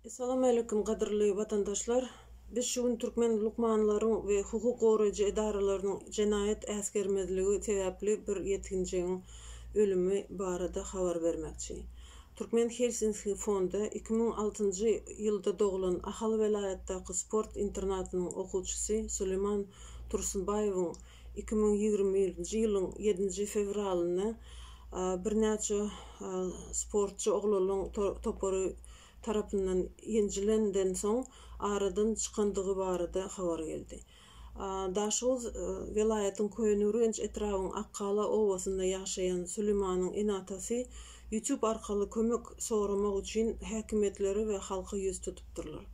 Essalamualeýkum gadyrly watandaşlar! Biz şu gün türkmen lukmanlaryň we hukuk goraýjy edaralarynyň jenaýat äsgermezligi sebäpli bir ýetginjegiň ölümi barada habar bermekçi. Türkmen Helsinki fonda 2006-njy ýylda doglan Ahal welaýatdaky sport internatynyň okuwçysy Suleýman Tursunbaýewiň 2021-nji ýylyň ýedinji fewralynda birnäçe sportçy oglanlaryň topary tarapyndan ýenjilenden soň aradan çykandygy barada habar geldi. Daşoguz welaýatyň Köneürgenç etrabyň Akgala obasynda ýaşaýan Süleýmanyň ene-atasy YouTube arkaly kömek soramak üçin häkimiýetlere we halka ýüz tutupdyrlar.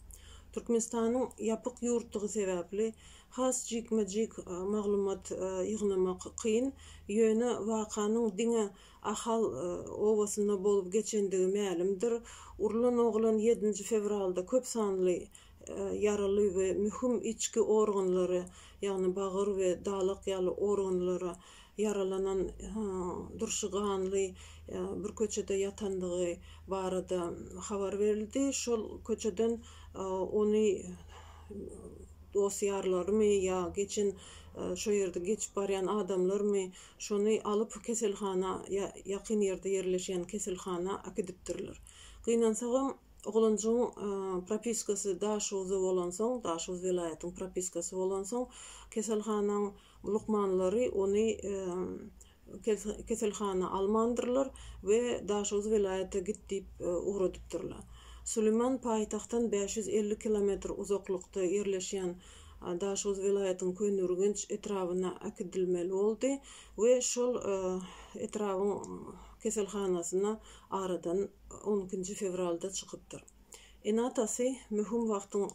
Türkmenistanyň ýapyk ýurtdygy sebäpli Has jikme-jik maglumat ýygnamak kyn, ýöne wakanyň diňe Ahal obasynda bolup geçendigi mälimdir. Urlan oglan ýedinji fewralda köp sanly ýaraly we möhüm içki organlary, ýagny bagyr we dalak ýaly organlara ýaralanan durşy ganly bir köçede ýatandygy barada habar berildi. Şol köçeden ony Dost-ýarlarymy ýa geçen şo ýerde geçip barýan adamlarmy şony alyp keselhana ýa ýakyn ýerde ýerleşýän keselhana äkidipdirler. Gynansagam oglanjygyň propiskasy Daşoguzda bolansoň, Daşoguz welaýatyň propiskasy bolansoň keselhanaň lukmanlary ony keselhana almandyrlar we Daşoguz welaýata git diýip ugradypdyrlar. Suleýman paýtagtdan 550 kilometr uzaklykda ýerleşýän Daşoguz welaýatyň Köneürgenç etrabyna äkidilmeli boldy we şol etrabyň keselhanasyna aradan on ikinji fewralda çykypdyr. Ene-atasy möhüm wagtyň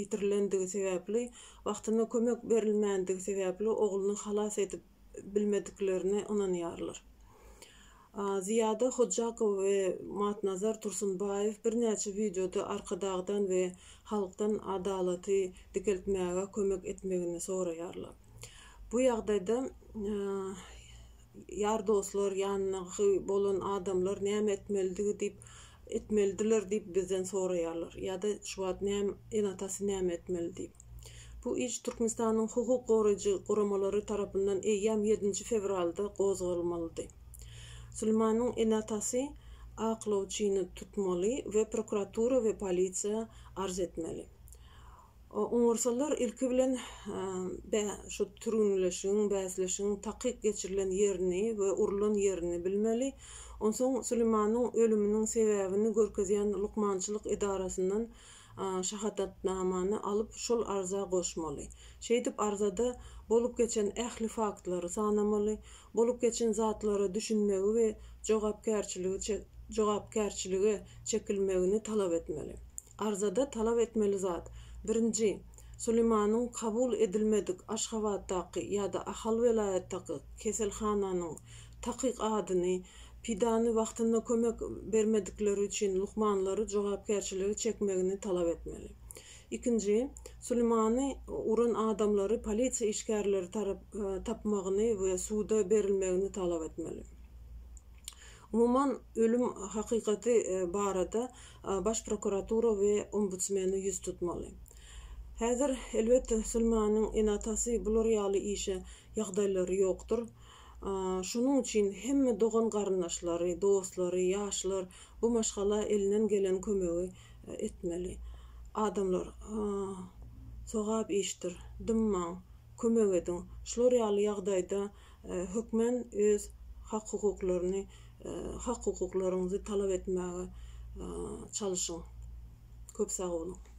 ýitirilendigi sebäpli, wagtynda kömek berilmändigi sebäpli ogluny halas edip bilmediklerine ynanýarlar. Zyýada Hojakow we Matnazar Tursunbaýew birnäçe wideoda Arkadagdan we halkdan adalaty dikeltmäge kömek etmegini soraýarlar. Bu ýagdaýda ýar-dostlar, ýanyndaky bolan adamlar näme etmelidigi diýip etmelidiler diýip bizden soraýarlar. Ýa-da şu wagt näme ene-atasy näme etmeli diýip. Bu iş Türkmenistanyň hukuk goraýjy guramalary tarapyndan eýýäm ýedinji fewralda gozgalmalydy. Suleýmanyň ene-atasy aklawçyny tutmaly we prokuratura we polisiýa arz etmeli. Oňarsalar ilki bilen şu türgenleşigiň, bäsleşigiň takyk geçirilen ýerini we urlan ýerini bilmeli. Onsoň Suleýmanyň ölüminiň sebäbini görkezýän lukmançylyk edarasyndan şahadatnamany alyp şol arza goşmaly. Şeýdip arzada bolup geçen ähli faktlary sanamaly, bolup geçen zatlara düşünmegi we jogapkärçiligi jogapkärçilige çekilmegini talap etmeli. Arzada talap etmeli zat, birinji, Suleýmanyň kabul edilmedik Aşgabatdaky ýa-da Ahal welaýatdaky keselhananyň takyk adyny, pidany wagtynda kömek bermedikleri üçin lukmanlary jogapkärçilige çekmegini talap etmeli. Ikinji, Suleýmany uran adamlary polisiýa işgärleri tarap tapmagyny we suda berilmegini talap etmeli. Umuman, ölüm hakykaty barada Baş prokuratura we ombudsmene ýüz tutmaly. Häzir, elbetde, Suleýmanyň ene-atasy bular ýaly işe ýagdaýlary ýokdur. Şonuň üçin hemme dogan-garyndaşlary, dostlary, ýaşlar bu maşgala elinden gelen kömegi etmeli. Adamlar, sogap işdir, dymmaň, kömek ediň. Şular ýaly ýagdaýda hökmän öz hak-hukuklaryny, hak-hukuklaryňyzy talap etmäge çalyşyň. Köp sag boluň.